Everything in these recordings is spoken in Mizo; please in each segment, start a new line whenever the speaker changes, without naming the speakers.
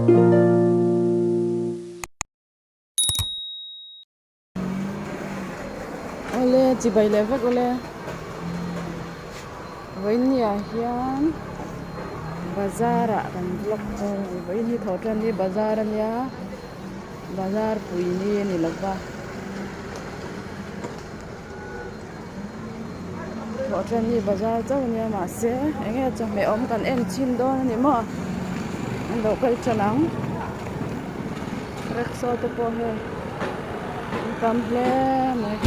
Awle chibai leh vek awle vawinia hian bazar ah kan vlog dawn a ni vawiin hi tho tan hi bazar a nia bazar pui ni a ni lova thawh tan hi bazar chauh a nia mahse eng nge chawhmeh awm kan en chhin dawn a ni maw an lo kal tan ang rickshaw te pawh hei an tam hle mai.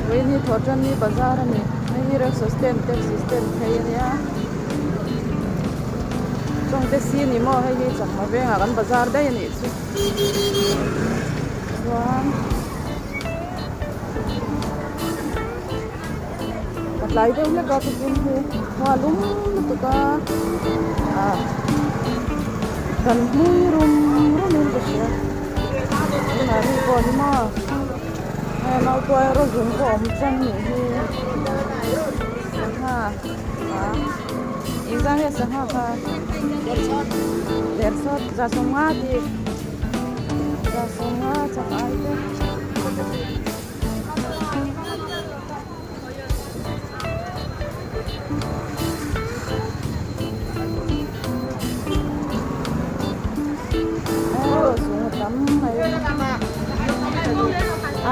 Vawiin hi Thawhtanni bazar a ni hei hi rickshaw stand taxi stand phei a nia tawngte si ni maw hei hi chakma vengah kan bazar daih a nih chu chuan ka tlai deuh hlek a tukin hi khua lum lutuk a ah kan hlui rum rum in ka hria tunah mi pawh ni maw hei nautuai rawzung pawh a awm tlang nih hi sangha ah engzah nge sangha kha der sawt za sawmnga tih za sawmnga chak ai te.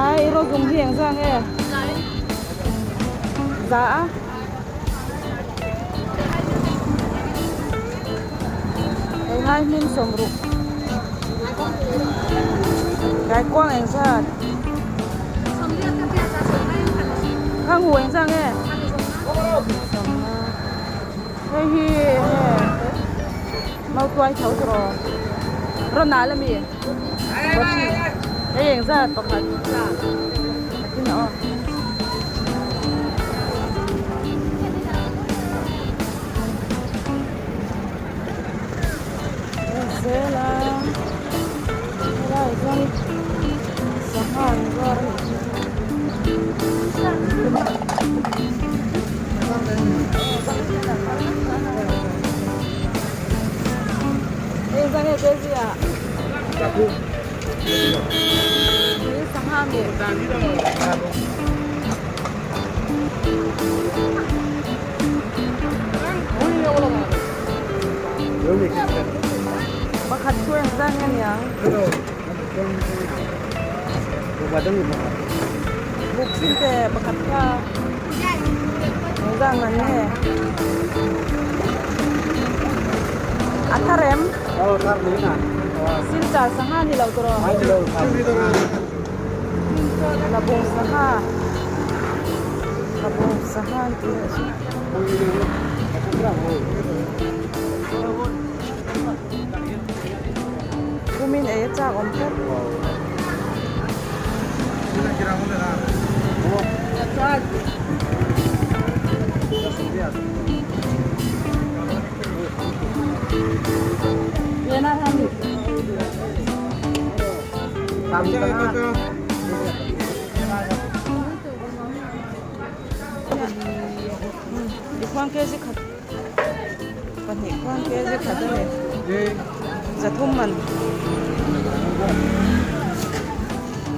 Ai ro zung hi eng zang nge za a hei ngai hmin sawmruk kaikuang eng zat Khang hu eng zang nge hei hi nge mautuai tho tawh rawn nal ami hei eng zat pakhat a aw. Zel a helaiah chuan sangha an zuar a nih hi. Hei zan nge kg ah hei sangha mi. Pakhat chu eng zan nge niang? Buk chin te pakhat kha eng zan man nge? A thar em? Silchar sangha ni lo tawh Labung sangha Labung sangha an tih leh chu. Kumin ei a chak awm tlat. Tikhuan kg khat pahnih khuan kg khat a ni zathum man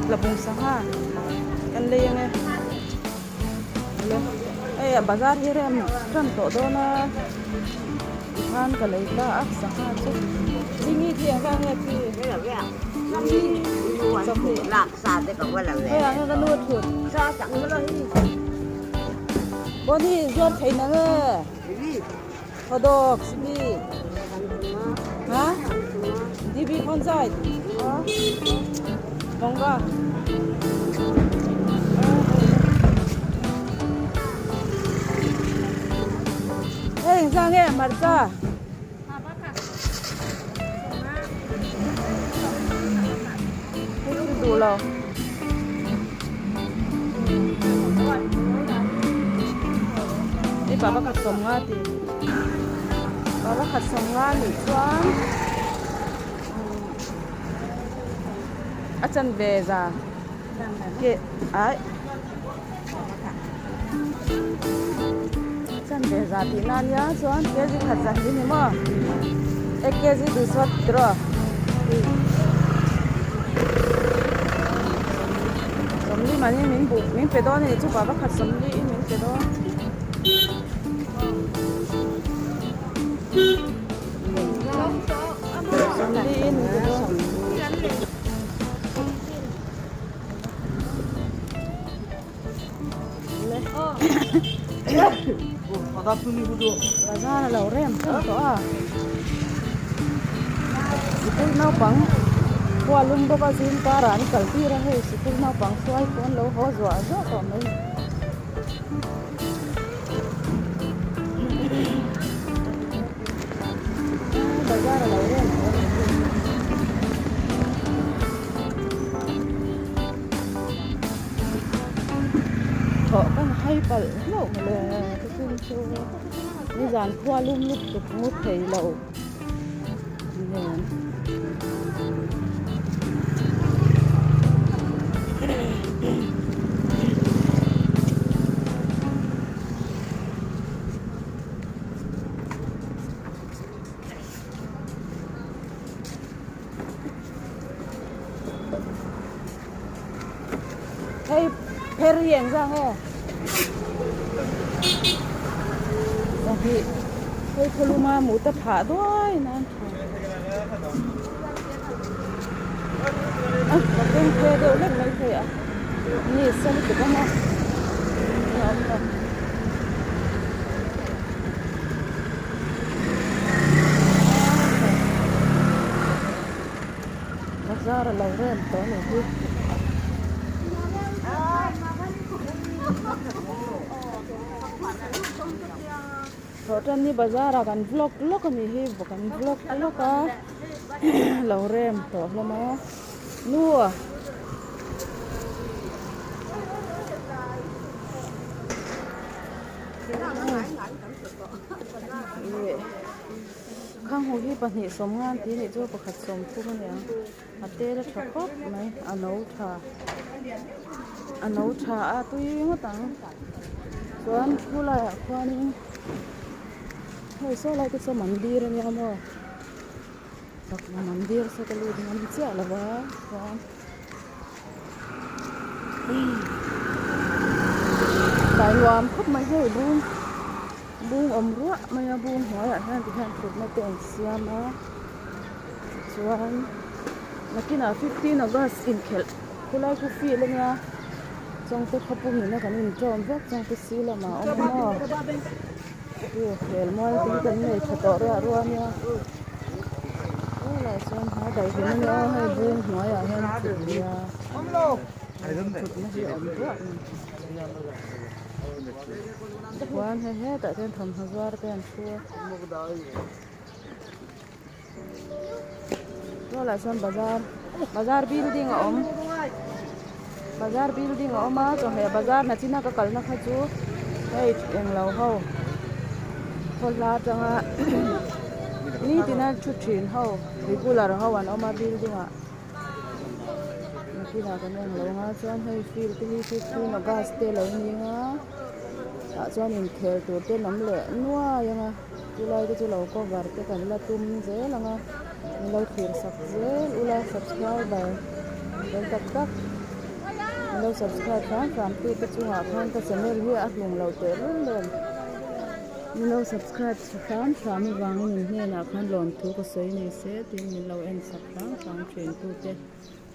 tlabung sangha kan lei ang e hei a bazar hi rem tan tawh dawn a tikhan ka lei ta a sangha chu chingi chi ang kha nge chi chawhmeh hei ang nge ka nu a thut. Bon hi zuar thei na nge hotdog sibi ha DB phone zai bongga hei engzah nge hmarcha duh lo. I hi pa pakhat sawmnga tih pa pakhat sawmnga nih chuan a chanve za ke aih a chanve za tih na ania chuan kg khat zan hi ni maw ek kg duhsawt tiraw sawmli mahni min buh min pe dawn a ni chu pa pakhat sawmli in min pe dawn. Sawmli in min pe dawn. Bazar a lo rem thung tawh a sikul naupang khua lum bawk a zing karah an kal tir a hei sikul naupang hruai pawh an lo haw zuah zuah tawh mai. Bazar a lo rem tawh a ni. Thawh kan hai palh hlauh mawle thuthleng chu nizan khua lum lutuk ngut thei lo nen. Hei pher hi eng zang nge? Pahnih hei khawluma mut a phah duai nan tha. A ka keng phe deuh hlek mai thei a. Ni sa lutuk a maw? Ni awm lo. Bazar a lo rem tawh a ni hi. Thawhtan hi bazar ah kan vlog lawk a ni hi kan vlog lawk a lo rem tawh hlawm a nu a. Khanghu hi pahnih sawmnga an tih anih chu pakhat sawm thum a niang a tel a tha khawp mai a no tha a no tha a tui ngawt ang chuan khu laiah khuanin hei saw lai te saw mandir a nia maw chakma mandir saw ka lut ngam chiah lo va chuan tlai nuam khawp mai hei bung bung awm ruah mai a bung hnuaiah hian tihian thutna te an siam a chuan nakinah fifteen august inkhelh khulai khu field a nia chawngte khawpum nena kan inṭawm vek chawngte sir lamah a awm a maw chu khelmual te hi kan nei tha tawh ruah ruah a nia helaiah chuan hmai daihlim a nia hei bung hnuaiah hian thut nia thutna hi a awm ruah mai chuan hei hetah hian thawmhnaw zuar te an thu a tualah sawn bazar bazar building a awm bazar building a awm a chawhmeh bazar nachina ka kalna kha chu hei englo ho khawhla atanga nitina thu thin ho regular ho an awm a building ah nakinah kan en lo anga chuan hei field te hi fifteen august te a lo ning a tah chuan inkhel tur te an awm leh nuai ang a. Chulai te chu lo cover te kan la tum zel ang a min lo thlir sak zel ula subscriber fel tak tak min lo subscribe hram hram tu te chungah khan ka channel hi a hlung lo teh reng em min lo subscribe hram hram avangin in hnenah khan lawmthu ka sawi ni se tin min lo en sak hram hram thin tu te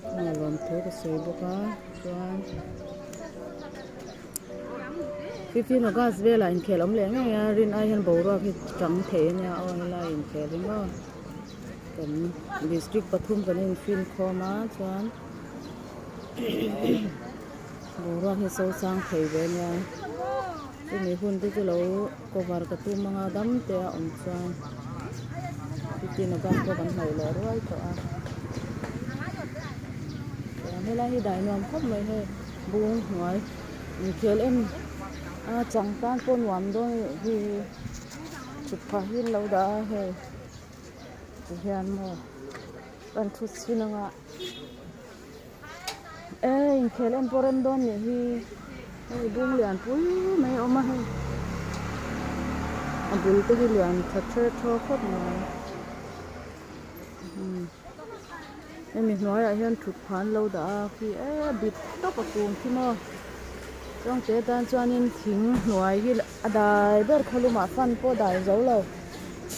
chungah lawmthu ka sawi bawk a chuan. Fifteen August velah inkhel awm leh ngei a rin ai hian boruak hi chang thei a nia aw helai inkhel hi maw kan district pathum kan infin khawm a chuan boruak hi so chang thei ve a nia chumi hun te chu lo cover ka tum anga dam te a awm chuan fifteen August pawh kan hnaih leh ruai tawh a chuan helai hi dai nuam khawp mai hei. Bung hnuai inkhel em a chang tan pawh nuam dawn a nih hi thutphah hi an lo dah a hei tihian maw kan thu chhin anga e inkhel en pawh rem dawn nih hi hei bung lian pui mai a awm a hei a bul te hi lian tha ther thaw khawp mai. Hemi hnuaiah hian thut phah an lo dah a khi e bit tawp a kung khi maw chuangte tan chuanin thing hnuai hi a dai ber khaw lumah fan pawh dai zo lo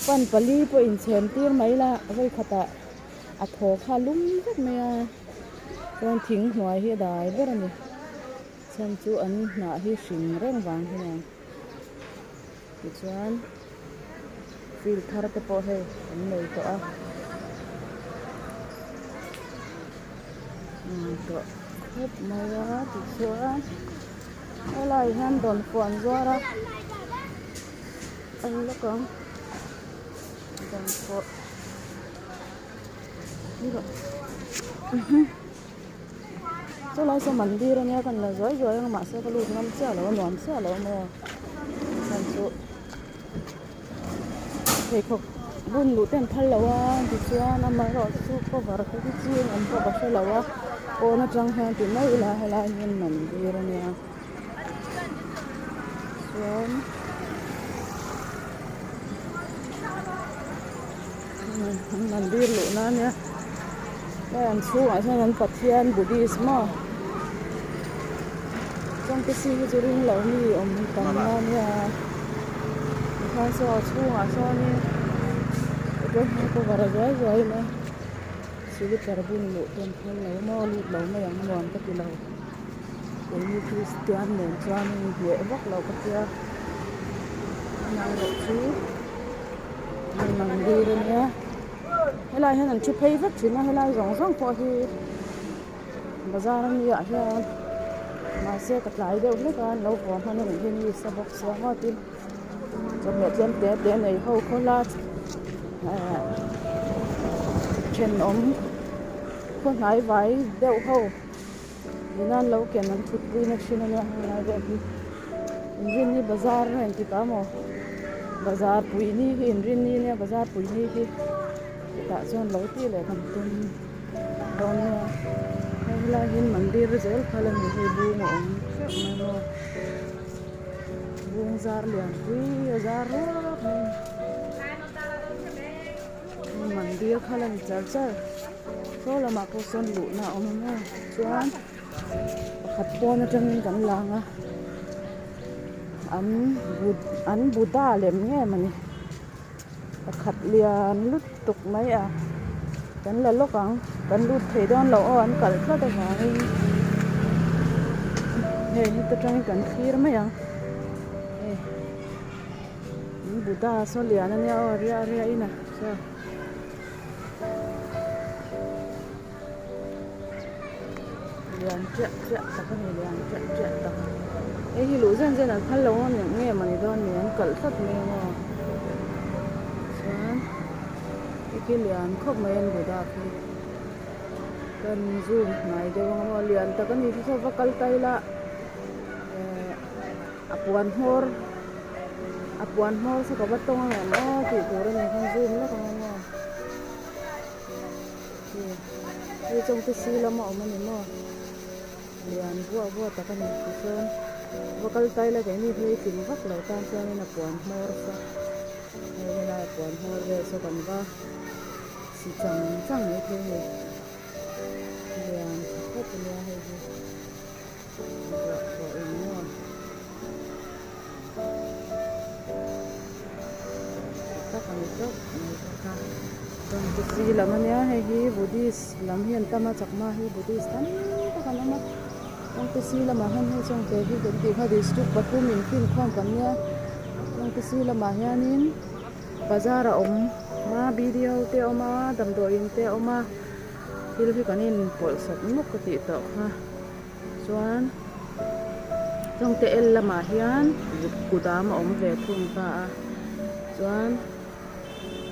fan pali pawh inchhem tir mai la vawi khatah a thaw kha lum vek mai a chuan thing hnuai hi a dai ber a ni chhan chu an hnah hi hring reng vang hi nia tichuan. Field thar te pawh hei an nei tawh a nuam tawh khawp mai a tichuan helaiah hian dawnfawh an zuar a an lawk ang dawnfawh chulai saw mandir ania ka la zuai zuai ang mahse ka lut ngam chiah lo a nuam chiah lo maw chhan chu. Pheikhawk bun luh te an phal lo a tichuan amaherawhchu cover te hi chu an pawh ka hre lo a pawn atang hian ti mai ila helai hian mandir ania chuan mandir luhna ania hei an chhungah hian an pathian buddhist maw chuan te si hi chu ring lo mi awm tam na ania tikhan saw a chhungah sawnin cover a zuai zuai in a silipar bun luh te an phal lo maw lut lo mai ang nuam ka ti lo keini kristian nen chuan inhmeh vak lo ka tia amaherawh chu mandir ania helai hian an thu phei vek thin a helai zawng zawng pawh hi bazar ami ah hian mahse ka tlai deuh hlek a an lo haw hman a nih hi mi sa bawk sia maw tin chawhmeh tlem te te nei ho khawla ehh thenawm khaw hnai vai deuh ho nena an lo ken an thut pui na thin ania helai vel hi inrinni bazar a inti ta maw bazar pui ni hi inrinni ania bazar pui ni hi tah chuan lo tih leh kan tum dawn nia hei helai hi mandir zel phal a ni hei bung a awm hreuh mai maw bung zar lian pui a zar ruak mai a ni mandir kha la ni char char saw lamah pawh sawn luhna a awm a maw chuan pakhat pawn atangin kan lang a an an buddha lem nge mawni pakhat lian lutuk mai a kan la lawk ang kan lut thei dawn lo aw an kalh tlat avangin hei heta tangin kan thlir mai ang hei buddha saw lian ania aw riah riah in a saw. Lian chiah chiah tak a ni lian chiah chiah tak hei hi luh zen zen an phal lo a ni nge mawni dawn ni an kalh tlat mai ang aw chuan hei khi lian khawp mai an buddha khi kan zoom hnai deuh ang maw lian tak a ni chu saw va kal ta ila ehh a puan hmawr a puan hmawr saw ka va tawng ang em aw tih tur a ni khan zoom lawk ang maw. Hei chawngte si lama awm a ni maw lian buah buah tak a ni tichuan va kal ta ila keini phei tling vak lo tan chuanin a puan hmawr saw hei helai a puan hmawr vel saw kan va si chang chang mai thei a ni lian tha khawp a nia hei hi buah buah eng maw. Tak a ni tawp mai bawk a chuan kusi lam ania hei hi buddhist lam hi an tam a chakma hi buddhist tam tak an awm a chuan kusi lamah hian hei chuan ke hi kan tih kha district pathum infinkhawm kan nia chuan kusi lamah hianin bazar a awm a B_D_O te a awm a damdawiin te a awm a thil hi kan inpawlh sawp nawk ka tih tawh kha. Chuan chawngte el lamah hian kudam a awm ve thung ta a chuan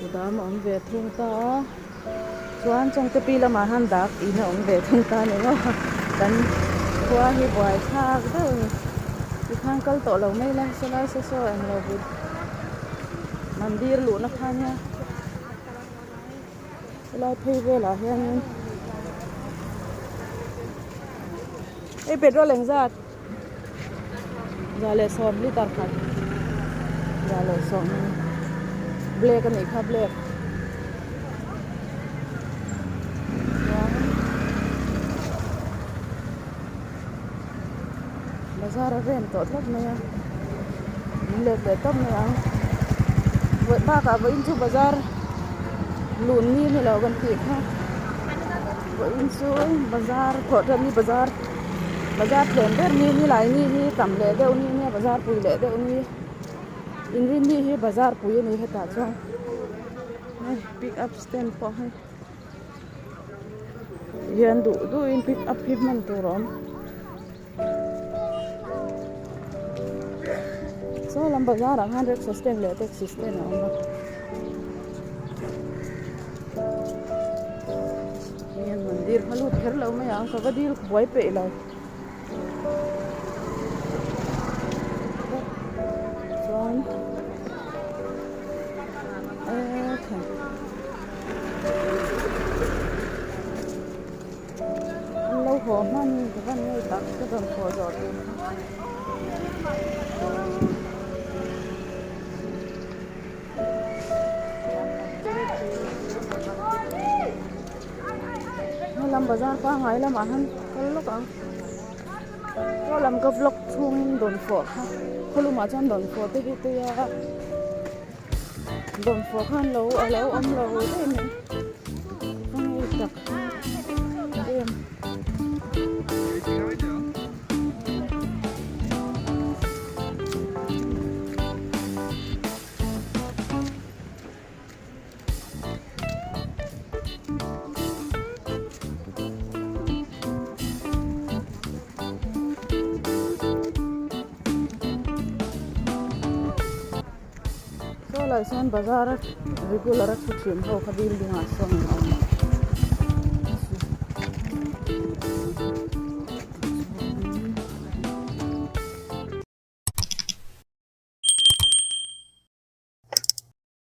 kudam a awm ve thung ta a chuan chawngte pi lamah hian dak in a awm ve thung ta a ni maw kan khua hi buai thlak deuh a ni. Tikhan kal tawh lo mai ila sawlai saw saw englo but mandir luhna kha nia helai phei velah hianin hei petrol engzat 110 liter khat 110 black a nih kha black Bazar a rem tawh tlat mai a min let leh tawp mai ang bakah vawiin chu bazar lun ni ni lo kan tih kha vawiin chu bazar thawh tan ni bazar bazar thlem ber ni ni lai ni hi tam leh deuh ni nia bazar pui leh deuh ni inrinni hi bazar pui a ni hetah chuan hei pick up stand pawh hei. Hian duh duhin pick up hi hman tur a awm saw lam bazar ah khan rickshaw stand leh taxi stand a awm a hei mandir kha lut kher lo mai ang ka va dil buai peih lo. Chuan eee thei an lo haw hman ka van ngei tak ka rawn haw zawh tur kha. Helam bazar pangngai lamah han kal lawk ang chaw lam ka vlog chhungin dawnfawh kha khawlumah chuan dawnfawh te hi tui a dawnfawh khan lo a lo awm lo daih mai ka ngei tak em. Saw lai sawn bazar a regular a thu thin ho kha building ah sawn an awm.